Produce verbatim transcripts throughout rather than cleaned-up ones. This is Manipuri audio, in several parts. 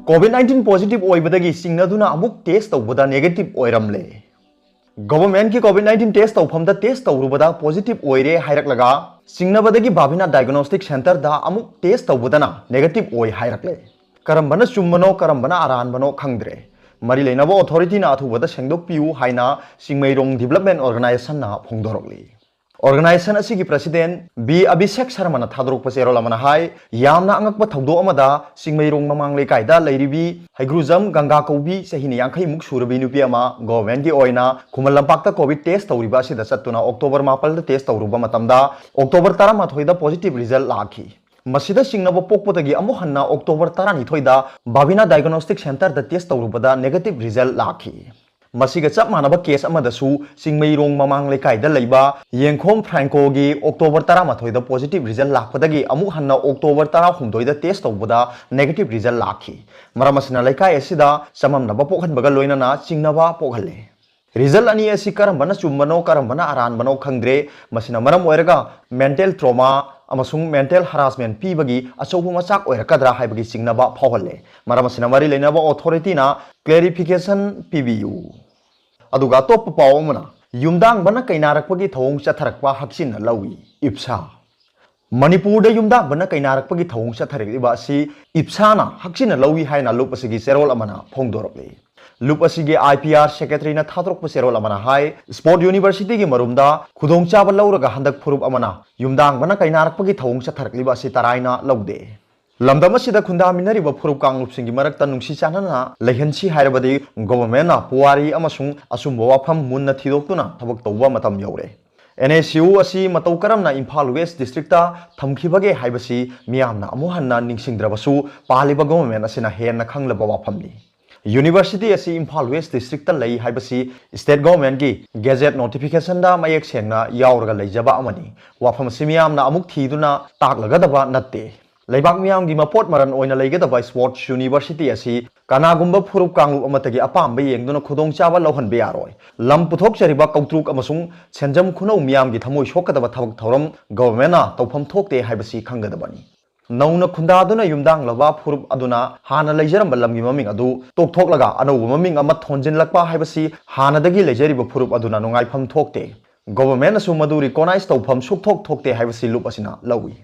ꯀꯣꯚꯤꯗ ꯅꯥꯏꯟꯇꯤꯟ ꯄꯣꯖꯤꯇꯤꯚ ꯑꯣꯏꯕꯗꯒꯤ ꯆꯤꯡꯅꯗꯨꯅ ꯑꯃꯨꯛ ꯇꯦꯁ ꯇꯧꯕꯗ ꯅꯦꯒꯦꯇꯤꯚ ꯑꯣꯏꯔꯝꯂꯦ꯫ ꯒꯣꯚꯔꯟꯃꯦꯟꯠꯀꯤ ꯀꯣꯚꯤꯗ ꯅꯥꯏꯟꯇꯤꯟ ꯇꯦꯁ ꯇꯧꯐꯝꯗ ꯇꯦꯁ ꯇꯧꯔꯨꯕꯗ ꯄꯣꯖꯤꯇꯤꯚ ꯑꯣꯏꯔꯦ ꯍꯥꯏꯔꯛꯂꯒ ꯆꯤꯡꯅꯕꯗꯒꯤ ꯕꯥꯕꯤꯅꯥ ꯗꯥꯏꯒꯅꯣꯁꯇꯤꯛ ꯁꯦꯟꯇꯔꯗ ꯑꯃꯨꯛ ꯇꯦꯁ ꯇꯧꯕꯗꯅ ꯅꯦꯒꯦꯇꯤꯚ ꯑꯣꯏ ꯍꯥꯏꯔꯛꯂꯦ꯫ ꯀꯔꯝꯕꯅ ꯆꯨꯝꯕꯅꯣ ꯀꯔꯝꯕꯅ ꯑꯔꯥꯟꯕꯅꯣ ꯈꯪꯗ꯭ꯔꯦ꯫ ꯃꯔꯤ ꯂꯩꯅꯕ ꯑꯣꯊꯣꯔꯤꯇꯤꯅ ꯑꯊꯨꯕꯗ ꯁꯦꯡꯗꯣꯛꯄꯤꯌꯨ ꯍꯥꯏꯅ ꯆꯤꯡꯃꯩꯔꯣꯡ ꯗꯤꯕꯂꯞꯃꯦꯟ ꯑꯣꯔꯒꯅꯥꯏꯖꯦꯁꯟꯅ ꯐꯣꯡꯗꯣꯔꯛꯂꯤ꯫ ꯑꯣꯔꯒꯅꯥꯏꯖꯦꯁꯟ ꯑꯁꯤꯒꯤ ꯄ꯭ꯔꯁꯤꯗꯦꯟꯠ ꯕꯤ ꯑꯕꯤꯁꯦꯛ ꯁꯔꯃꯅ ꯊꯥꯗꯣꯔꯛꯄ ꯆꯦꯔꯣꯜ ꯑꯃꯅ ꯍꯥꯏ, ꯌꯥꯝꯅ ꯑꯉꯛꯄ ꯊꯧꯗꯣꯛ ꯑꯃꯗ ꯆꯤꯡꯃꯩꯔꯣꯡ ꯃꯃꯥꯡ ꯂꯩꯀꯥꯏꯗ ꯂꯩꯔꯤꯕꯤ ꯍꯩꯒ꯭ꯔꯨꯖꯝ ꯒꯪꯒꯥ ꯀꯧꯕꯤ ꯆꯍꯤꯅ ꯌꯥꯡꯈꯩꯃꯨꯛ ꯁꯨꯔꯕꯤ ꯅꯨꯄꯤ ꯑꯃ ꯒꯣꯚꯔꯟꯃꯦꯟꯠꯀꯤ ꯑꯣꯏꯅ ꯈꯨꯃꯟ ꯂꯝꯄꯥꯛꯇ ꯀꯣꯚꯤꯗ ꯇꯦꯁ ꯇꯧꯔꯤꯕ ꯑꯁꯤꯗ ꯆꯠꯇꯨꯅ ꯑꯣꯛꯇꯣꯕꯔ ꯃꯥꯄꯜꯗ ꯇꯦꯁ ꯇꯧꯔꯨꯕ ꯃꯇꯝꯗ ꯑꯣꯛꯇꯣꯕꯔ ꯇꯔꯥꯃꯥꯊꯣꯏꯗ ꯄꯣꯖꯤꯇꯤꯚ ꯔꯤꯖꯜꯠ ꯂꯥꯛꯈꯤ꯫ ꯃꯁꯤꯗ ꯆꯤꯡꯅꯕ ꯄꯣꯛꯄꯗꯒꯤ ꯑꯃꯨꯛ ꯍꯟꯅ ꯑꯣꯛꯇꯣꯕꯔ ꯇꯔꯥꯅꯤꯊꯣꯏꯗ ꯕꯥꯕꯤꯅꯥ ꯗꯥꯏꯒꯅꯣꯁꯇꯤꯛ ꯁꯦꯟꯇꯔꯗ ꯇꯦꯁ ꯇꯧꯔꯨꯕꯗ ꯅꯦꯒꯦꯇꯤꯚ ꯔꯤꯖꯜꯠ ꯂꯥꯛꯈꯤ꯫ ꯃꯁꯤꯒ ꯆꯞ ꯃꯥꯟꯅꯕ ꯀꯦꯁ ꯑꯃꯗꯁꯨ ꯆꯤꯡꯃꯩꯔꯣꯡ ꯃꯃꯥꯡ ꯂꯩꯀꯥꯏꯗ ꯂꯩꯕ ꯌꯦꯡꯈꯣꯝ ꯐ꯭ꯔꯥꯡꯀꯣꯒꯤ ꯑꯣꯛꯇꯣꯕꯔ ꯇꯔꯥꯃꯥꯊꯣꯏꯗ ꯄꯣꯖꯤꯇꯤꯚ ꯔꯤꯖꯜꯠ ꯂꯥꯛꯄꯗꯒꯤ ꯑꯃꯨꯛ ꯍꯟꯅ ꯑꯣꯛꯇꯣꯕꯔ ꯇꯔꯥꯍꯨꯝꯗꯣꯏꯗ ꯇꯦꯁ ꯇꯧꯕꯗ ꯅꯦꯒꯦꯇꯤꯚ ꯔꯤꯖꯜꯠ ꯂꯥꯛꯈꯤ꯫ ꯃꯔꯝ ꯑꯁꯤꯅ ꯂꯩꯀꯥꯏ ꯑꯁꯤꯗ ꯆꯃꯝꯅꯕ ꯄꯣꯛꯍꯟꯕꯒ ꯂꯣꯏꯅꯅ ꯆꯤꯡꯅꯕ ꯄꯣꯛꯍꯜꯂꯦ꯫ ꯔꯤꯖꯜꯠ ꯑꯅꯤ ꯑꯁꯤ ꯀꯔꯝꯕꯅ ꯆꯨꯝꯕꯅꯣ ꯀꯔꯝꯕꯅ ꯑꯔꯥꯟꯕꯅꯣ ꯈꯪꯗ꯭ꯔꯦ꯫ ꯃꯁꯤꯅ ꯃꯔꯝ ꯑꯣꯏꯔꯒ ꯃꯦꯟꯇꯦꯜ ꯇ꯭ꯔꯣꯃꯥ ꯑꯃꯁꯨꯡ ꯃꯦꯟꯇꯦꯜ ꯍꯔꯥꯁꯃꯦꯟ ꯄꯤꯕꯒꯤ ꯑꯆꯧꯕ ꯃꯆꯥꯛ ꯑꯣꯏꯔꯛꯀꯗ꯭ꯔꯥ ꯍꯥꯏꯕꯒꯤ ꯆꯤꯡꯅꯕ ꯐꯥꯎꯍꯜꯂꯦ꯫ ꯃꯔꯝ ꯑꯁꯤꯅ ꯃꯔꯤ ꯂꯩꯅꯕ ꯑꯣꯊꯣꯔꯤꯇꯤꯅ ꯀ꯭ꯂꯦꯔꯤꯐꯤꯀꯦꯁꯟ ꯄꯤꯕꯤꯌꯨ꯫ ꯑꯗꯨꯒ ꯑꯇꯣꯞꯄ ꯄꯥꯎ ꯑꯃꯅ, ꯌꯨꯝꯗꯥꯡꯕꯅ ꯀꯩꯅꯥꯔꯛꯄꯒꯤ ꯊꯧꯑꯣꯡ ꯆꯠꯊꯔꯛꯄ ꯍꯛꯆꯤꯟꯅ ꯂꯧꯏ, ꯏꯞꯁꯥ꯫ ꯃꯅꯤꯄꯨꯔꯗ ꯌꯨꯝꯗꯥꯡꯕꯅ ꯀꯩꯅꯥꯔꯛꯄꯒꯤ ꯊꯧꯑꯣꯡ ꯆꯠꯊꯔꯛꯂꯤꯕ ꯑꯁꯤ ꯏꯞꯁꯥꯅ ꯍꯛꯆꯤꯟꯅ ꯂꯧꯏ ꯍꯥꯏꯅ ꯂꯨꯞ ꯑꯁꯤꯒꯤ ꯆꯦꯔꯣꯜ ꯑꯃꯅ ꯐꯣꯡꯗꯣꯔꯛꯂꯤ꯫ ꯂꯨꯞ ꯑꯁꯤꯒꯤ ꯑꯥꯏ ꯄꯤ ꯑꯥꯔ ꯁꯦꯀ꯭ꯔꯦꯇꯔꯤꯅ ꯊꯥꯗꯣꯔꯛꯄ ꯆꯦꯔꯣꯜ ꯑꯃꯅ ꯍꯥꯏ, ꯁ꯭ꯄꯣꯔꯠ ꯌꯨꯅꯤꯚꯔꯁꯤꯇꯤꯒꯤ ꯃꯔꯨꯝꯗ ꯈꯨꯗꯣꯡꯆꯥꯕ ꯂꯧꯔꯒ ꯍꯟꯗꯛ ꯐꯨꯔꯨꯞ ꯑꯃꯅ ꯌꯨꯝꯗꯥꯡꯕꯅ ꯀꯩꯅꯥꯔꯛꯄꯒꯤ ꯊꯧꯑꯣꯡ ꯆꯠꯊꯔꯛꯂꯤꯕ ꯑꯁꯤ ꯇꯔꯥꯏꯅ ꯂꯧꯗꯦ꯫ ꯂꯝꯗꯝ ꯑꯁꯤꯗ ꯈꯨꯟꯗꯥꯃꯤꯟꯅꯔꯤꯕ ꯐꯨꯔꯨꯞ ꯀꯥꯡꯂꯨꯞꯁꯤꯡꯒꯤ ꯃꯔꯛꯇ ꯅꯨꯡꯁꯤ ꯆꯥꯟꯅꯅ ꯂꯩꯍꯟꯁꯤ ꯍꯥꯏꯔꯕꯗꯤ ꯒꯣꯚꯔꯟꯃꯦꯟꯠꯅ ꯄꯨꯋꯥꯔꯤ ꯑꯃꯁꯨꯡ ꯑꯆꯨꯝꯕ ꯋꯥꯐꯝ ꯃꯨꯟꯅ ꯊꯤꯗꯣꯛꯇꯨꯅ ꯊꯕꯛ ꯇꯧꯕ ꯃꯇꯝ ꯌꯧꯔꯦ꯫ ꯑꯦꯟ ꯑꯦꯁ ꯌꯨ ꯑꯁꯤ ꯃꯇꯧ ꯀꯔꯝꯅ ꯏꯝꯐꯥꯜ ꯋꯦꯁ꯭ꯠ ꯗꯤꯁꯇ꯭ꯔꯤꯛꯇ ꯊꯝꯈꯤꯕꯒꯦ ꯍꯥꯏꯕꯁꯤ ꯃꯤꯌꯥꯝꯅ ꯑꯃꯨꯛ ꯍꯟꯅ ꯅꯤꯡꯁꯤꯡꯗ꯭ꯔꯕꯁꯨ ꯄꯥꯜꯂꯤꯕ ꯒꯣꯚꯔꯟꯃꯦꯟꯠ ꯑꯁꯤꯅ ꯍꯦꯟꯅ ꯈꯪꯂꯕ ꯋꯥꯐꯝꯅꯤ꯫ ꯌꯨꯅꯤꯚꯔꯁꯤꯇꯤ ꯑꯁꯤ ꯏꯝꯐꯥꯜ ꯋꯦꯁ꯭ꯠ ꯗꯤꯁꯇ꯭ꯔꯤꯛꯇ ꯂꯩ ꯍꯥꯏꯕꯁꯤ ꯁ꯭ꯇꯦꯠ ꯒꯣꯚꯔꯟꯃꯦꯟꯠꯀꯤ ꯒꯦꯖꯦꯠ ꯅꯣꯇꯤꯐꯤꯀꯦꯁꯟꯗ ꯃꯌꯦꯛ ꯁꯦꯡꯅ ꯌꯥꯎꯔꯒ ꯂꯩꯖꯕ ꯑꯃꯅꯤ꯫ ꯋꯥꯐꯝ ꯑꯁꯤ ꯃꯤꯌꯥꯝꯅ ꯑꯃꯨꯛ ꯊꯤꯗꯨꯅ ꯇꯥꯛꯂꯒꯗꯕ ꯅꯠꯇꯦ꯫ ꯂꯩꯕꯥꯛ ꯃꯤꯌꯥꯝꯒꯤ ꯃꯄꯣꯠ ꯃꯔꯟ ꯑꯣꯏꯅ ꯂꯩꯒꯗꯕ ꯁ꯭ꯄꯣꯔꯠꯁ ꯌꯨꯅꯤꯚꯔꯁꯤꯇꯤ ꯑꯁꯤ ꯀꯅꯥꯒꯨꯝꯕ ꯐꯨꯔꯨꯞ ꯀꯥꯡꯂꯨꯞ ꯑꯃꯠꯇꯒꯤ ꯑꯄꯥꯝꯕ ꯌꯦꯡꯗꯨꯅ ꯈꯨꯗꯣꯡꯆꯥꯕ ꯂꯧꯍꯟꯕ ꯌꯥꯔꯣꯏ꯫ ꯂꯝ ꯄꯨꯊꯣꯛꯆꯔꯤꯕ ꯀꯧꯇ꯭ꯔꯨꯛ ꯑꯃꯁꯨꯡ ꯁꯦꯟꯖꯝ ꯈꯨꯅꯧ ꯃꯤꯌꯥꯝꯒꯤ ꯊꯃꯣꯏ ꯁꯣꯛꯀꯗꯕ ꯊꯕꯛ ꯊꯧꯔꯝ ꯒꯣꯚꯔꯟꯃꯦꯟꯠꯅ ꯇꯧꯐꯝ ꯊꯣꯛꯇꯦ ꯍꯥꯏꯕꯁꯤ ꯈꯪꯒꯗꯕꯅꯤ꯫ ꯅꯧꯅ ꯈꯨꯟꯗꯥꯗꯨꯅ ꯌꯨꯝꯗꯥꯡꯂꯕ ꯐꯨꯔꯨꯞ ꯑꯗꯨꯅ ꯍꯥꯟꯅ ꯂꯩꯖꯔꯝꯕ ꯂꯝꯒꯤ ꯃꯃꯤꯡ ꯑꯗꯨ ꯇꯣꯛꯊꯣꯛꯂꯒ ꯑꯅꯧꯕ ꯃꯃꯤꯡ ꯑꯃ ꯊꯣꯟꯖꯤꯜꯂꯛꯄ ꯍꯥꯏꯕꯁꯤ ꯍꯥꯟꯅꯗꯒꯤ ꯂꯩꯖꯔꯤꯕ ꯐꯨꯔꯨꯞ ꯑꯗꯨꯅ ꯅꯨꯡꯉꯥꯏꯐꯝ ꯊꯣꯛꯇꯦ꯫ ꯒꯣꯚꯔꯟꯃꯦꯟꯠꯅꯁꯨ ꯃꯗꯨ ꯔꯤꯀꯣꯅꯥꯏꯖ ꯇꯧꯐꯝ ꯁꯨꯛꯊꯣꯛ ꯊꯣꯛꯇꯦ ꯍꯥꯏꯕꯁꯤ ꯂꯨꯞ ꯑꯁꯤꯅ ꯂꯧꯏ꯫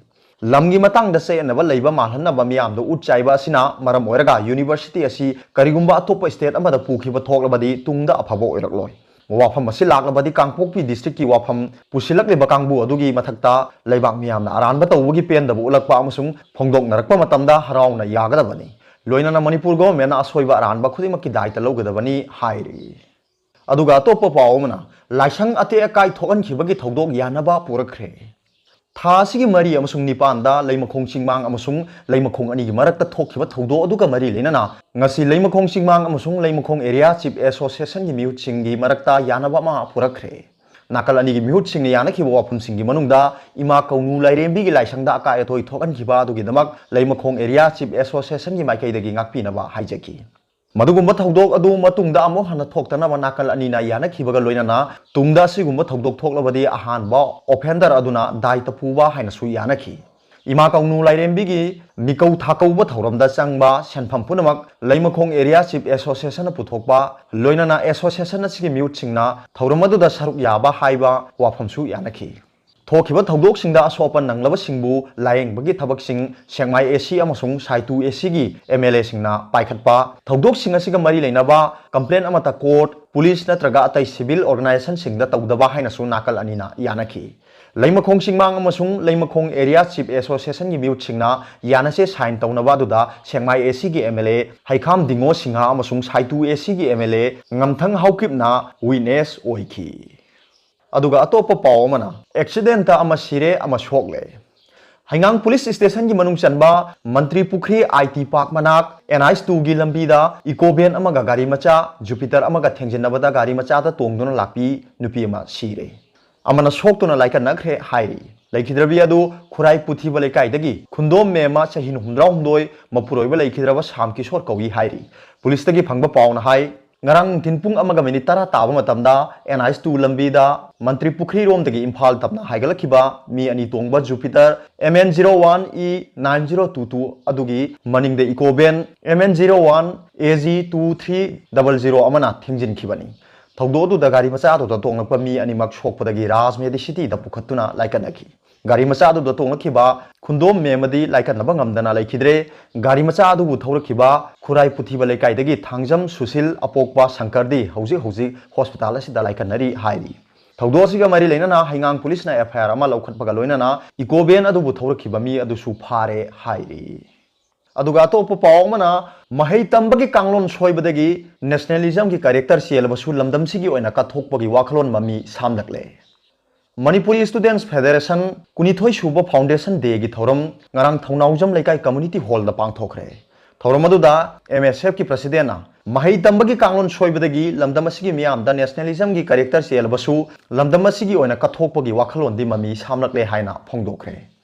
ꯂꯝꯒꯤ ꯃꯇꯥꯡꯗ ꯆꯌꯦꯠꯅꯕ ꯂꯩꯕ ꯃꯥꯜꯍꯟꯅꯕ ꯃꯤꯌꯥꯝꯗ ꯎꯠ ꯆꯥꯏꯕ ꯑꯁꯤꯅ ꯃꯔꯝ ꯑꯣꯏꯔꯒ ꯌꯨꯅꯤꯚꯔꯁꯤꯇꯤ ꯑꯁꯤ ꯀꯔꯤꯒꯨꯝꯕ ꯑꯇꯣꯞꯄ ꯁ꯭ꯇꯦꯠ ꯑꯃꯗ ꯄꯨꯈꯤꯕ ꯊꯣꯛꯂꯕꯗꯤ ꯇꯨꯡꯗ ꯑꯐꯕ ꯑꯣꯏꯔꯛꯂꯣꯏ꯫ ꯋꯥꯐꯝ ꯑꯁꯤ ꯂꯥꯛꯂꯕꯗꯤ ꯀꯥꯡꯄꯣꯛꯄꯤ ꯗꯤꯁꯇ꯭ꯔꯤꯛꯀꯤ ꯋꯥꯐꯝ ꯄꯨꯁꯤꯜꯂꯛꯂꯤꯕ ꯀꯥꯡꯕꯨ ꯑꯗꯨꯒꯤ ꯃꯊꯛꯇ ꯂꯩꯕꯥꯛ ꯃꯤꯌꯥꯝꯅ ꯑꯔꯥꯟꯕ ꯇꯧꯕꯒꯤ ꯄꯦꯟꯗꯕ ꯎꯠꯂꯛꯄ ꯑꯃꯁꯨꯡ ꯐꯣꯡꯗꯣꯛꯅꯔꯛꯄ ꯃꯇꯝꯗ ꯍꯔꯥꯎꯅ ꯌꯥꯒꯗꯕꯅꯤ꯫ ꯂꯣꯏꯅꯅ ꯃꯅꯤꯄꯨꯔ ꯒꯣꯚꯔꯟꯃꯦꯟꯠꯅ ꯑꯁꯣꯏꯕ ꯑꯔꯥꯟꯕ ꯈꯨꯗꯤꯡꯃꯛꯀꯤ ꯗꯥꯏꯇ ꯂꯧꯒꯗꯕꯅꯤ ꯍꯥꯏꯔꯤ꯫ ꯑꯗꯨꯒ ꯑꯇꯣꯞꯄ ꯄꯥꯎ ꯑꯃꯅ, ꯂꯥꯏꯁꯪ ꯑꯇꯦꯛ ꯑꯀꯥꯏ ꯊꯣꯛꯍꯟꯈꯤꯕꯒꯤ ꯊꯧꯗꯣꯛ ꯌꯥꯅꯕ ꯄꯨꯔꯛꯈ꯭ꯔꯦ꯫ ꯊꯥ ꯑꯁꯤꯒꯤ ꯃꯔꯤ ꯑꯃꯁꯨꯡ ꯅꯤꯄꯥꯟꯗ ꯂꯩꯃꯈꯣꯡ ꯆꯤꯡꯃꯥꯡ ꯑꯃꯁꯨꯡ ꯂꯩꯃꯈꯣꯡ ꯑꯅꯤꯒꯤ ꯃꯔꯛꯇ ꯊꯣꯛꯈꯤꯕ ꯊꯧꯗꯣꯛ ꯑꯗꯨꯒ ꯃꯔꯤ ꯂꯩꯅꯅ ꯉꯁꯤ ꯂꯩꯃꯈꯣꯡ ꯆꯤꯡꯃꯥꯡ ꯑꯃꯁꯨꯡ ꯂꯩꯃꯈꯣꯡ ꯑꯦꯔꯤꯌꯥ ꯆꯤꯐ ꯑꯦꯁꯣꯁꯤꯌꯦꯁꯟꯒꯤ ꯃꯤꯍꯨꯠꯁꯤꯡꯒꯤ ꯃꯔꯛꯇ ꯌꯥꯅꯕ ꯑꯃ ꯄꯨꯔꯛꯈ꯭ꯔꯦ꯫ ꯅꯥꯀꯜ ꯑꯅꯤꯒꯤ ꯃꯤꯍꯨꯠꯁꯤꯡꯅ ꯌꯥꯅꯈꯤꯕ ꯋꯥꯐꯝꯁꯤꯡꯒꯤ ꯃꯅꯨꯡꯗ ꯏꯃꯥ ꯀꯧꯅꯨ ꯂꯥꯏꯔꯦꯝꯕꯤꯒꯤ ꯂꯥꯏꯁꯪꯗ ꯑꯀꯥꯏ ꯑꯇꯣꯏ ꯊꯣꯛꯍꯟꯈꯤꯕ ꯑꯗꯨꯒꯤꯗꯃꯛ ꯂꯩꯃꯈꯣꯡ ꯑꯦꯔꯤꯌꯥ ꯆꯤꯐ ꯑꯦꯁꯣꯁꯤꯌꯦꯁꯟꯒꯤ ꯃꯥꯏꯀꯩꯗꯒꯤ ꯉꯥꯛꯄꯤꯅꯕ ꯍꯥꯏꯖꯈꯤ꯫ ꯃꯗꯨꯒꯨꯝꯕ ꯊꯧꯗꯣꯛ ꯑꯗꯨ ꯃꯇꯨꯡꯗ ꯑꯃꯨꯛ ꯍꯟꯅ ꯊꯣꯛꯇꯅꯕ ꯅꯥꯀꯜ ꯑꯅꯤꯅ ꯌꯥꯅꯈꯤꯕꯒ ꯂꯣꯏꯅꯅ ꯇꯨꯡꯗ ꯑꯁꯤꯒꯨꯝꯕ ꯊꯧꯗꯣꯛ ꯊꯣꯛꯂꯕꯗꯤ ꯑꯍꯥꯟꯕ ꯑꯣꯐꯦꯟꯗꯔ ꯑꯗꯨꯅ ꯗꯥꯏꯇ ꯄꯨꯕ ꯍꯥꯏꯅꯁꯨ ꯌꯥꯅꯈꯤ꯫ ꯏꯃꯥ ꯀꯧꯅꯨ ꯂꯥꯏꯔꯦꯝꯕꯤꯒꯤ ꯃꯤꯀꯧ ꯊꯥꯀꯧꯕ ꯊꯧꯔꯝꯗ ꯆꯪꯕ ꯁꯦꯟꯐꯝ ꯄꯨꯝꯅꯃꯛ ꯂꯩꯃꯈꯣꯡ ꯑꯦꯔꯤꯌꯥ ꯆꯤꯐ ꯑꯦꯁꯣꯁꯤꯌꯦꯁꯟꯅ ꯄꯨꯊꯣꯛꯄ, ꯂꯣꯏꯅꯅ ꯑꯦꯁꯣꯁꯤꯌꯦꯁꯟ ꯑꯁꯤꯒꯤ ꯃꯤꯍꯨꯠꯁꯤꯡꯅ ꯊꯧꯔꯝ ꯑꯗꯨꯗ ꯁꯔꯨꯛ ꯌꯥꯕ ꯍꯥꯏꯕ ꯋꯥꯐꯝꯁꯨ ꯌꯥꯅꯈꯤ꯫ ꯊꯣꯛꯈꯤꯕ ꯊꯧꯗꯣꯛꯁꯤꯡꯗ ꯑꯁꯣꯛ ꯑꯄꯟ ꯅꯪꯂꯕꯁꯤꯡꯕꯨ ꯂꯥꯌꯦꯡꯕꯒꯤ ꯊꯕꯛꯁꯤꯡ ꯁꯦꯛꯃꯥꯏ ꯑꯦꯁꯤ ꯑꯃꯁꯨꯡ ꯁꯥꯏꯇꯨ ꯑꯦꯁꯤꯒꯤ ꯑꯦꯝ ꯑꯦꯜ ꯑꯦꯁꯤꯡꯅ ꯄꯥꯏꯈꯠꯄ, ꯊꯧꯗꯣꯛꯁꯤꯡ ꯑꯁꯤꯒ ꯃꯔꯤ ꯂꯩꯅꯕ ꯀꯝꯄ꯭ꯂꯦꯟ ꯑꯃꯠꯇ ꯀꯣꯔꯠ, ꯄꯨꯂꯤꯁ ꯅꯠꯇ꯭ꯔꯒ ꯑꯇꯩ ꯁꯤꯚꯤꯜ ꯑꯣꯔꯒꯅꯥꯏꯖꯦꯁꯟꯁꯤꯡꯗ ꯇꯧꯗꯕ ꯍꯥꯏꯅꯁꯨ ꯅꯥꯀꯜ ꯑꯅꯤꯅ ꯌꯥꯅꯈꯤ꯫ ꯂꯩꯃꯈꯣꯡ ꯆꯤꯡꯃꯥꯡ ꯑꯃꯁꯨꯡ ꯂꯩꯃꯈꯣꯡ ꯑꯦꯔꯤꯌꯥ ꯆꯤꯐ ꯑꯦꯁꯣꯁꯤꯌꯦꯁꯟꯒꯤ ꯃꯤꯍꯨꯠꯁꯤꯡꯅ ꯌꯥꯅꯆꯦ ꯁꯥꯏꯟ ꯇꯧꯅꯕ ꯑꯗꯨꯗ ꯁꯦꯛꯃꯥꯏ ꯑꯦꯁꯤꯒꯤ ꯑꯦꯝ ꯑꯦꯜ ꯑꯦ ꯍꯩꯈꯥꯝ ꯗꯤꯡꯉꯣ ꯁꯤꯡꯍ ꯑꯃꯁꯨꯡ ꯁꯥꯏꯇꯨ ꯑꯦꯁꯤꯒꯤ ꯑꯦꯝ ꯑꯦꯜ ꯑꯦ ꯉꯝꯊꯪ ꯍꯥꯎꯀꯤꯞꯅ ꯋꯤꯠꯅꯦꯁ ꯑꯣꯏꯈꯤ꯫ ꯑꯗꯨꯒ ꯑꯇꯣꯞꯄ ꯄꯥꯎ ꯑꯃꯅ, ꯑꯦꯛꯁꯤꯗꯦꯟꯇ ꯑꯃ ꯁꯤꯔꯦ, ꯑꯃ ꯁꯣꯛꯂꯦ꯫ ꯍꯩꯉꯥꯡ ꯄꯨꯂꯤꯁ ꯁ꯭ꯇꯦꯁꯟꯒꯤ ꯃꯅꯨꯡ ꯆꯟꯕ ꯃꯟꯇ꯭ꯔꯤ ꯄꯨꯈ꯭ꯔꯤ ꯑꯥꯏ ꯇꯤ ꯄꯥꯔꯛ ꯃꯅꯥꯛ ꯑꯦꯟ ꯑꯩꯆ ꯇꯨꯒꯤ ꯂꯝꯕꯤꯗ ꯏꯀꯣ ꯚꯦꯟ ꯑꯃꯒ ꯒꯥꯔꯤ ꯃꯆꯥ ꯖꯨꯄꯤꯇꯔ ꯑꯃꯒ ꯊꯦꯡꯖꯤꯟꯅꯕꯗ ꯒꯥꯔꯤ ꯃꯆꯥꯗ ꯇꯣꯡꯗꯨꯅ ꯂꯥꯛꯄꯤ ꯅꯨꯄꯤ ꯑꯃ ꯁꯤꯔꯦ꯫ ꯑꯃꯅ ꯁꯣꯛꯇꯨꯅ ꯂꯥꯏꯀꯠꯅꯈ꯭ꯔꯦ ꯍꯥꯏꯔꯤ꯫ ꯂꯩꯈꯤꯗ꯭ꯔꯕꯤ ꯑꯗꯨ ꯈꯨꯔꯥꯏ ꯄꯨꯊꯤꯕ ꯂꯩꯀꯥꯏꯗꯒꯤ ꯈꯨꯟꯗꯣꯝ ꯃꯦꯝꯃ, ꯆꯍꯤ ꯍꯨꯝꯗ꯭ꯔꯥ ꯍꯨꯝꯗꯣꯏ, ꯃꯄꯨꯔꯣꯏꯕ ꯂꯩꯈꯤꯗ꯭ꯔꯕ ꯁꯥꯝ ꯀꯤꯁꯣꯔ ꯀꯧꯏ ꯍꯥꯏꯔꯤ꯫ ꯄꯨꯂꯤꯁꯇꯒꯤ ꯐꯪꯕ ꯄꯥꯎꯅ ꯍꯥꯏ, ꯉꯔꯥꯡ ꯅꯨꯡꯊꯤꯟ ꯄꯨꯡ ꯑꯃꯒ ꯃꯤꯅꯤꯠ ꯇꯔꯥ ꯇꯥꯕ ꯃꯇꯝꯗ N H two ꯂꯝꯕꯤꯗ ꯃꯟꯇ꯭ꯔꯤ ꯄꯨꯈ꯭ꯔꯤꯔꯣꯝꯗꯒꯤ ꯏꯝꯐꯥꯜ ꯇꯝꯅ ꯍꯥꯏꯒꯠꯂꯛꯈꯤꯕ ꯃꯤ ꯑꯅꯤ ꯇꯣꯡꯕ Jupiter M N zero one E nine zero two two ꯑꯗꯨꯒꯤ ꯃꯅꯤꯡꯗ eco van M N zero one A G two three double zero ꯑꯃꯅ ꯊꯦꯡꯖꯤꯟꯈꯤꯕꯅꯤ꯫ ꯊꯧꯗꯣꯛ ꯑꯗꯨꯗ ꯒꯥꯔꯤ ꯃꯆꯥ ꯑꯗꯨꯗ ꯇꯣꯡꯂꯛꯄ ꯃꯤ ꯑꯅꯤꯃꯛ ꯁꯣꯛꯄꯗꯒꯤ ꯔꯥꯖ ꯃꯦꯗꯤꯁꯤꯇꯤꯗ ꯄꯨꯈꯠꯇꯨꯅ ꯂꯥꯏꯀꯠꯅꯈꯤ꯫ ꯒꯥꯔꯤ ꯃꯆꯥ ꯑꯗꯨꯗ ꯇꯣꯡꯂꯛꯈꯤꯕ ꯈꯨꯟꯗꯣꯝ ꯃꯦꯝꯃꯗꯤ ꯂꯥꯏꯀꯠꯅꯕ ꯉꯝꯗꯅ ꯂꯩꯈꯤꯗ꯭ꯔꯦ꯫ ꯒꯥꯔꯤ ꯃꯆꯥ ꯑꯗꯨꯕꯨ ꯊꯧꯔꯛꯈꯤꯕ ꯈꯨꯔꯥꯏ ꯄꯨꯊꯤꯕ ꯂꯩꯀꯥꯏꯗꯒꯤ ꯊꯥꯡꯖꯝ ꯁꯨꯁꯤꯜ ꯑꯄꯣꯛꯄ ꯁꯪꯀꯔꯗꯤ ꯍꯧꯖꯤꯛ ꯍꯧꯖꯤꯛ ꯍꯣꯁꯄꯤꯇꯥꯜ ꯑꯁꯤꯗ ꯂꯥꯏꯀꯠꯅꯔꯤ ꯍꯥꯏꯔꯤ꯫ ꯊꯧꯗꯣꯛ ꯑꯁꯤꯒ ꯃꯔꯤ ꯂꯩꯅꯅ ꯍꯩꯉꯥꯡ ꯄꯨꯂꯤꯁꯅ F I R ꯑꯃ ꯂꯧꯈꯠꯄꯒ ꯂꯣꯏꯅꯅ eco van ꯑꯗꯨꯕꯨ ꯊꯧꯔꯛꯈꯤꯕ ꯃꯤ ꯑꯗꯨꯁꯨ ꯐꯥꯔꯦ ꯍꯥꯏꯔꯤ꯫ ꯑꯗꯨꯒ ꯑꯇꯣꯞꯄ ꯄꯥꯎ ꯑꯃꯅ, ꯃꯍꯩ ꯇꯝꯕꯒꯤ ꯀꯥꯡꯂꯣꯟ ꯁꯣꯏꯕꯗꯒꯤ nationalismꯒꯤ character ꯆꯦꯜꯂꯕꯁꯨ ꯂꯝꯗꯝꯁꯤꯒꯤ ꯑꯣꯏꯅ ꯀꯠꯊꯣꯛꯄꯒꯤ ꯋꯥꯈꯜꯂꯣꯟ ꯃꯃꯤ ꯁꯥꯝꯂꯛꯂꯦ꯫ ꯃꯅꯤꯄꯨꯔꯤ Students Federation ꯀꯨꯟꯅꯤꯊꯣꯏ ꯁꯨꯕ Foundation Dayꯒꯤ ꯊꯧꯔꯝ ꯉꯔꯥꯡ ꯊꯧꯅꯥꯎꯖꯝ ꯂꯩꯀꯥꯏ Community Hallꯗ ꯄꯥꯡꯊꯣꯛꯈ꯭ꯔꯦ꯫ ꯊꯧꯔꯝ ꯑꯗꯨꯗ M S Fꯀꯤ Presidentꯅ ꯃꯍꯩ ꯇꯝꯕꯒꯤ ꯀꯥꯡꯂꯣꯟ ꯁꯣꯏꯕꯗꯒꯤ ꯂꯝꯗꯝ ꯑꯁꯤꯒꯤ ꯃꯤꯌꯥꯝꯗ nationalismꯒꯤ character ꯆꯦꯜꯂꯕꯁꯨ ꯂꯝꯗꯝ ꯑꯁꯤꯒꯤ ꯑꯣꯏꯅ ꯀꯠꯊꯣꯛꯄꯒꯤ ꯋꯥꯈꯜꯂꯣꯟꯗꯤ ꯃꯃꯤ ꯁꯥꯝꯂꯛꯂꯦ ꯍꯥꯏꯅ ꯐꯣꯡꯗꯣꯛꯈ꯭ꯔꯦ꯫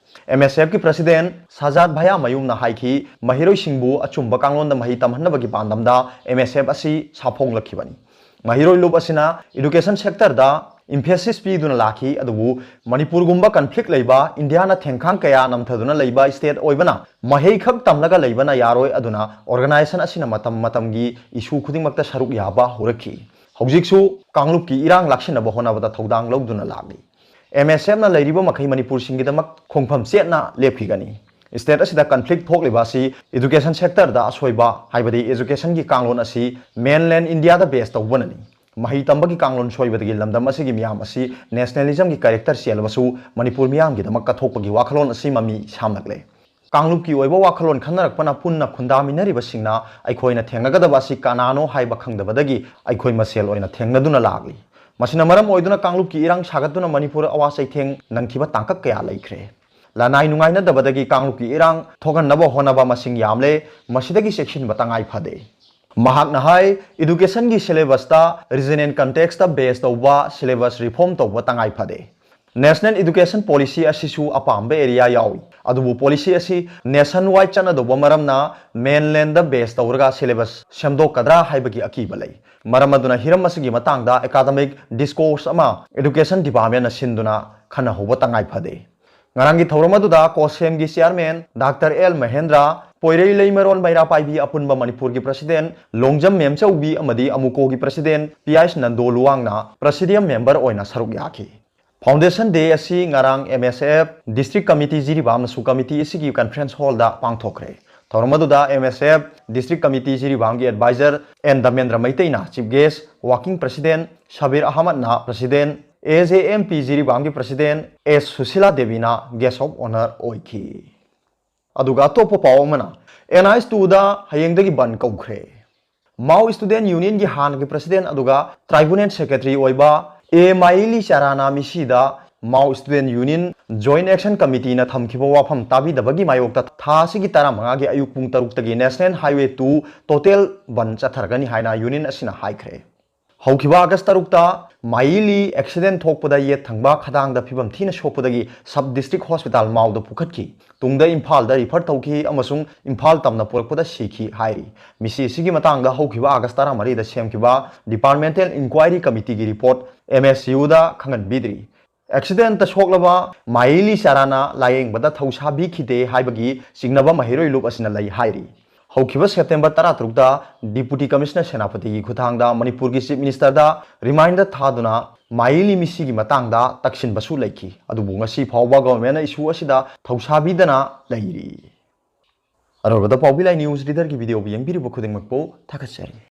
M S Fꯀꯤ President ꯁꯥꯖꯥꯗ ꯚꯌꯥꯃꯌꯨꯝꯅ ꯍꯥꯏꯈꯤ, ꯃꯍꯩꯔꯣꯏꯁꯤꯡꯕꯨ ꯑꯆꯨꯝꯕ ꯀꯥꯡꯂꯣꯟꯗ ꯃꯍꯩ ꯇꯝꯍꯟꯅꯕꯒꯤ ꯄꯥꯟꯗꯝꯗ M S F ꯑꯁꯤ ꯁꯥꯐꯣꯡꯂꯛꯈꯤꯕꯅꯤ꯫ ꯃꯍꯩꯔꯣꯏ ꯂꯨꯞ ꯑꯁꯤꯅ education sectorꯗ emphasis ꯄꯤꯗꯨꯅ ꯂꯥꯛꯈꯤ, ꯑꯗꯨꯕꯨ ꯃꯅꯤꯄꯨꯔꯒꯨꯝꯕ conflict ꯂꯩꯕ, ꯏꯟꯗꯤꯌꯥꯅ ꯊꯦꯡꯈꯥꯡ ꯀꯌꯥ ꯅꯝꯊꯗꯨꯅ ꯂꯩꯕ state ꯑꯣꯏꯕꯅ ꯃꯍꯩ ꯈꯛ ꯇꯝꯂꯒ ꯂꯩꯕꯅ ꯌꯥꯔꯣꯏ, ꯑꯗꯨꯅ organization ꯑꯁꯤꯅ ꯃꯇꯝ ꯃꯇꯝꯒꯤ issue ꯈꯨꯗꯤꯡꯃꯛꯇ ꯁꯔꯨꯛ ꯌꯥꯕ ꯍꯧꯔꯛꯈꯤ꯫ ꯍꯧꯖꯤꯛꯁꯨ ꯀꯥꯡꯂꯨꯞꯀꯤ ꯏꯔꯥꯡ ꯂꯥꯛꯁꯤꯟꯅꯕ ꯍꯣꯠꯅꯕꯗ ꯊꯧꯗꯥꯡ ꯂꯧꯗꯨꯅ ꯂꯥꯛꯂꯤ꯫ M S Fꯅ ꯂꯩꯔꯤꯕ ꯃꯈꯩ ꯃꯅꯤꯄꯨꯔꯁꯤꯡꯒꯤꯗꯃꯛ ꯈꯣꯡꯐꯝ ꯆꯦꯠꯅ ꯂꯦꯞꯈꯤꯒꯅꯤ꯫ State ꯑꯁꯤꯗ conflict ꯊꯣꯛꯂꯤꯕ ꯑꯁꯤ education sectorꯗ ꯑꯁꯣꯏꯕ, ꯍꯥꯏꯕꯗꯤ educationꯒꯤ ꯀꯥꯡꯂꯣꯟ ꯑꯁꯤ mainland Indiaꯗ base ꯇꯧꯕꯅꯅꯤ꯫ ꯃꯍꯩ ꯇꯝꯕꯒꯤ ꯀꯥꯡꯂꯣꯟ ꯁꯣꯏꯕꯗꯒꯤ ꯂꯝꯗꯝ ꯑꯁꯤꯒꯤ ꯃꯤꯌꯥꯝ ꯑꯁꯤ nationalismꯒꯤ character ꯆꯦꯜꯂꯕꯁꯨ ꯃꯅꯤꯄꯨꯔ ꯃꯤꯌꯥꯝꯒꯤꯗꯃꯛ ꯀꯠꯊꯣꯛꯄꯒꯤ ꯋꯥꯈꯜꯂꯣꯟ ꯑꯁꯤ ꯃꯃꯤ ꯁꯥꯝꯂꯛꯂꯦ꯫ ꯀꯥꯡꯂꯨꯞꯀꯤ ꯑꯣꯏꯕ ꯋꯥꯈꯜꯂꯣꯟ ꯈꯟꯅꯔꯛꯄꯅ ꯄꯨꯟꯅ ꯈꯨꯟꯗꯥꯃꯤꯟꯅꯔꯤꯕꯁꯤꯡꯅ ꯑꯩꯈꯣꯏꯅ ꯊꯦꯡꯅꯒꯗꯕ ꯑꯁꯤ ꯀꯅꯥꯅꯣ ꯍꯥꯏꯕ ꯈꯪꯗꯕꯗꯒꯤ ꯑꯩꯈꯣꯏ ꯃꯁꯦꯜ ꯑꯣꯏꯅ ꯊꯦꯡꯅꯗꯨꯅ ꯂꯥꯛꯂꯤ꯫ ꯃꯁꯤꯅ ꯃꯔꯝ ꯑꯣꯏꯗꯨꯅ ꯀꯥꯡꯂꯨꯞꯀꯤ ꯏꯔꯥꯡ ꯁꯥꯒꯠꯇꯨꯅ ꯃꯅꯤꯄꯨꯔ ꯑꯋꯥ ꯆꯩꯊꯦꯡ ꯅꯪꯈꯤꯕ ꯇꯥꯡꯀꯛ ꯀꯌꯥ ꯂꯩꯈ꯭ꯔꯦ꯫ ꯂꯅꯥꯏ ꯅꯨꯡꯉꯥꯏꯅꯗꯕꯗꯒꯤ ꯀꯥꯡꯂꯨꯞꯀꯤ ꯏꯔꯥꯡ ꯊꯣꯛꯍꯟꯅꯕ ꯍꯣꯠꯅꯕ ꯃꯁꯤꯡ ꯌꯥꯝꯂꯦ꯫ ꯃꯁꯤꯗꯒꯤ ꯆꯦꯛꯁꯤꯟꯕ ꯇꯉꯥꯏ ꯐꯗꯦ꯫ ꯃꯍꯥꯛꯅ ꯍꯥꯏ, educationꯒꯤ syllabusꯇ regional contextꯇ base ꯇꯧꯕ syllabus reform ꯇꯧꯕ ꯇꯉꯥꯏ ꯐꯗꯦ꯫ National Education Policy ꯑꯁꯤꯁꯨ ꯑꯄꯥꯝꯕ area ꯌꯥꯎꯏ꯫ ꯑꯗꯨꯕꯨ ꯄꯣꯂꯤꯁꯤ ꯑꯁꯤ ꯅꯦꯁꯟ ꯋꯥꯏꯗ ꯆꯠꯅꯗꯧꯕ ꯃꯔꯝꯅ ꯃꯦꯟꯂꯦꯟꯗ ꯕꯦꯁ ꯇꯧꯔꯒ ꯁꯤꯂꯦꯕꯁ ꯁꯦꯝꯗꯣꯛꯀꯗ꯭ꯔꯥ ꯍꯥꯏꯕꯒꯤ ꯑꯀꯤꯕ ꯂꯩ꯫ ꯃꯔꯝ ꯑꯗꯨꯅ ꯍꯤꯔꯝ ꯑꯁꯤꯒꯤ ꯃꯇꯥꯡꯗ ꯑꯦꯀꯥꯗꯃꯤꯛ ꯗꯤꯁꯀꯣꯔꯁ ꯑꯃ ꯑꯦꯗꯨꯀꯦꯁꯟ ꯗꯤꯄꯥꯔꯠꯃꯦꯟꯅ ꯁꯤꯟꯗꯨꯅ ꯈꯟꯅꯍꯧꯕ ꯇꯉꯥꯏ ꯐꯗꯦ꯫ ꯉꯔꯥꯡꯒꯤ ꯊꯧꯔꯝ ꯑꯗꯨꯗ ꯀꯣꯁꯦꯝꯒꯤ ꯆꯤꯌꯥꯔꯃꯦꯟ ꯗꯥꯛꯇꯔ ꯑꯦꯜ ꯃꯍꯦꯟꯗ꯭ꯔ, ꯄꯣꯏꯔꯩ ꯂꯩꯃꯔꯣꯟ ꯃꯩꯔꯥ ꯄꯥꯏꯕꯤ ꯑꯄꯨꯟꯕ ꯃꯅꯤꯄꯨꯔꯒꯤ ꯄ꯭ꯔꯁꯤꯗꯦꯟ ꯂꯣꯡꯖꯝ ꯃꯦꯝꯆꯧꯕꯤ ꯑꯃꯗꯤ ꯑꯃꯨꯀꯣꯒꯤ ꯄ꯭ꯔꯁꯤꯗꯦꯟ ꯄꯤ ꯑꯥꯏꯁ ꯅꯟꯗꯣ ꯂꯨꯋꯥꯡꯅ ꯄ꯭ꯔꯁꯤꯗꯤꯌꯝ ꯃꯦꯝꯕꯔ ꯑꯣꯏꯅ ꯁꯔꯨꯛ ꯌꯥꯈꯤ꯫ ꯐꯥꯎꯟꯗꯦꯁꯟ ꯗꯦ ꯑꯁꯤ ꯉꯔꯥꯡ M S F district committee Jiribam ꯁꯨ ꯀꯃꯤꯇꯤ ꯑꯁꯤꯒꯤ ꯀꯟꯐꯔꯦꯟꯁ ꯍꯣꯜꯗ ꯄꯥꯡꯊꯣꯛꯈ꯭ꯔꯦ꯫ ꯊꯧꯔꯝ ꯑꯗꯨꯗ M S F district committee ꯖꯤꯔꯤꯕꯥꯝꯒꯤ ꯑꯦꯗꯚꯥꯏꯖꯔ ꯑꯦꯟ ꯗꯃꯦꯟꯗ꯭ꯔ ꯃꯩꯇꯩꯅ chief guest, working president Sabir ꯑꯍꯃꯗꯅ president, A J M P ꯖꯤꯔꯤꯕꯥꯝꯒꯤ president S Sushila ꯗꯦꯕꯤꯅ ꯒꯦꯁ ꯑꯣꯐ ꯑꯣꯅꯔ ꯑꯣꯏꯈꯤ꯫ ꯑꯗꯨꯒ ꯑꯇꯣꯞꯄ ꯄꯥꯎ ꯑꯃꯅ, ꯑꯦꯟ ꯑꯥꯏꯁ ꯇꯨꯗ ꯍꯌꯦꯡꯗꯒꯤ ꯕꯟ ꯀꯧꯈ꯭ꯔꯦ꯫ ꯃꯥꯎ ꯁ꯭ꯇꯨꯗꯦꯟꯠ ꯌꯨꯅꯤꯌꯟꯒꯤ ꯍꯥꯟꯅꯒꯤ ꯄ꯭ꯔꯁꯤꯗꯦꯟꯠ ꯑꯗꯨꯒ ꯇ꯭ꯔꯥꯏꯕꯨꯅꯦꯟ ꯁꯦꯀ꯭ꯔꯦꯇꯔꯤ ꯑꯣꯏꯕ ꯑꯦ ꯃꯥꯏꯂꯤ ꯆꯥꯔꯥꯅ ꯃꯤꯁꯤꯗ ꯃꯥꯎ ꯁ꯭ꯇꯨꯗꯦꯟꯠ ꯌꯨꯅꯤꯌꯟ ꯖꯣꯏꯟꯠ ꯑꯦꯛꯁꯟ ꯀꯃꯤꯇꯤꯅ ꯊꯝꯈꯤꯕ ꯋꯥꯐꯝ ꯇꯥꯕꯤꯗꯕꯒꯤ ꯃꯥꯌꯣꯛꯇ ꯊꯥ ꯑꯁꯤꯒꯤ ꯇꯔꯥꯃꯉꯥꯒꯤ ꯑꯌꯨꯛ ꯄꯨꯡ ꯇꯔꯨꯛꯇꯒꯤ ꯅꯦꯁꯅꯦꯜ ꯍꯥꯏꯋꯦ ꯇꯨ ꯇꯣꯇꯦꯜ ꯕꯟ ꯆꯠꯊꯔꯒꯅꯤ ꯍꯥꯏꯅ ꯌꯨꯅꯤꯌꯟ ꯑꯁꯤꯅ ꯍꯥꯏꯈ꯭ꯔꯦ꯫ ꯍꯧꯈꯤꯕ ꯑꯥꯒꯁ ꯇꯔꯨꯛꯇ ꯃꯥꯏꯂꯤ ꯑꯦꯛꯁꯤꯗꯦꯟ ꯊꯣꯛꯄꯗ ꯌꯦꯠ ꯊꯪꯕ ꯈꯗꯥꯡꯗ ꯐꯤꯕꯝ ꯊꯤꯅ ꯁꯣꯛꯄꯗꯒꯤ ꯁꯕ ꯗꯤꯁꯇ꯭ꯔꯤꯛ ꯍꯣꯁꯄꯤꯇꯥꯜ ꯃꯥꯎꯗ ꯄꯨꯈꯠꯈꯤ꯫ ꯇꯨꯡꯗ ꯏꯝꯐꯥꯜꯗ ꯔꯤꯐꯔ ꯇꯧꯈꯤ ꯑꯃꯁꯨꯡ ꯏꯝꯐꯥꯜ ꯇꯝꯅ ꯄꯨꯔꯛꯄꯗ ꯁꯤꯈꯤ ꯍꯥꯏꯔꯤ꯫ ꯃꯤꯁꯤ ꯑꯁꯤꯒꯤ ꯃꯇꯥꯡꯗ ꯍꯧꯈꯤꯕ ꯑꯥꯒꯁ ꯇꯔꯥꯃꯔꯤꯗ ꯁꯦꯝꯈꯤꯕ ꯗꯤꯄꯥꯔꯠꯃꯦꯟꯇꯦꯜ ꯏꯟꯀ꯭ꯋꯥꯏꯔꯤ ꯀꯃꯤꯇꯤꯒꯤ ꯔꯤꯄꯣꯔꯠ ꯑꯦꯝ ꯑꯦꯁ ꯌꯨꯗ ꯈꯪꯍꯟꯕꯤꯗ꯭ꯔꯤ꯫ ꯑꯦꯛꯁꯤꯗꯦꯟꯇ ꯁꯣꯛꯂꯕ ꯃꯥꯏꯂꯤ ꯆꯥꯔꯥꯅ ꯂꯥꯌꯦꯡꯕꯗ ꯊꯧꯁꯥꯕꯤꯈꯤꯗꯦ ꯍꯥꯏꯕꯒꯤ ꯆꯤꯡꯅꯕ ꯃꯍꯩꯔꯣꯏ ꯂꯨꯞ ꯑꯁꯤꯅ ꯂꯩ ꯍꯥꯏꯔꯤ꯫ ꯍꯧꯈꯤꯕ ꯁꯦꯞꯇꯦꯝꯕꯔ ꯇꯔꯥꯇꯔꯨꯛꯇ ꯗꯤꯄꯨꯇꯤ ꯀꯃꯤꯁꯅꯔ ꯁꯦꯅꯥꯄꯇꯤꯒꯤ ꯈꯨꯠꯊꯥꯡꯗ ꯃꯅꯤꯄꯨꯔꯒꯤ ꯆꯤꯐ ꯃꯤꯅꯤꯁꯇꯔꯗ ꯔꯤꯃꯥꯏꯟꯗꯔ ꯊꯥꯗꯨꯅ ꯃꯥꯏꯂꯤ ꯃꯤꯁꯤꯒꯤ ꯃꯇꯥꯡꯗ ꯇꯛꯁꯤꯟꯕꯁꯨ ꯂꯩꯈꯤ꯫ ꯑꯗꯨꯕꯨ ꯉꯁꯤ ꯐꯥꯎꯕ ꯒꯚꯔꯟꯃꯦꯟꯠꯅ ꯏꯁꯨ ꯑꯁꯤꯗ ꯊꯧꯁꯥꯕꯤꯗꯅ ꯂꯩꯔꯤ꯫ ꯑꯔꯣꯏꯕꯗ ꯄꯥꯎꯕꯤ ꯂꯥꯏ ꯅ꯭ꯌꯨꯁ ꯔꯤꯗꯔꯒꯤ ꯚꯤꯗꯤꯑꯣꯕꯨ ꯌꯦꯡꯕꯤꯔꯤꯕ ꯈꯨꯗꯤꯡꯃꯛꯄꯨ ꯊꯥꯒꯠꯆꯔꯤ꯫